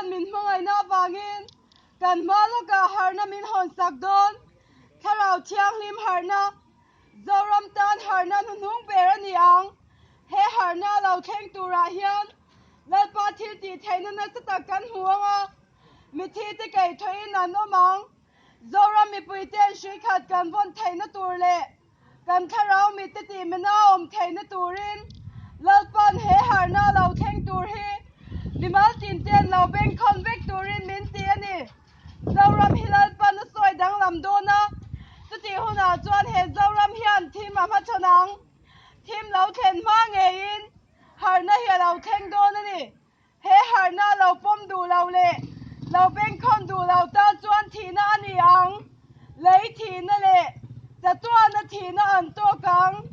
Lalpan min hmangaihna avangin kan hma lawkah harhna min hawnsak dawn. Thlarau Thianghlim harhna, Zoram tan harhna hnuhnung ber a ni ang. He harhna lo thleng turah hian Lalpa thil tih theihna nasa tak kan hmu ang a, mithi te keithawhin an awm ang. Zoram mipuite'n hrui khat kan vawn theihna tur leh kan thlarau mitte tih mina awm theihna turin Lalpa'n he harhna lo thleng tur hi mimal tinte'n lo bengkhawn vek turin min ti a ni. Zoram hi Lalpa'n a sawi danglam dawn a, chutih hunah chuan he Zoram hian thim a hmachhawn ang. Thim lo thlen hma ngeiin harhna hi a lo thleng dawn a ni. He harhna lo pawm duh lo leh lo bengkhawn duh lo tan chuan thihna a ni ang. Lei thihna leh chatuana thihna an tawk ang.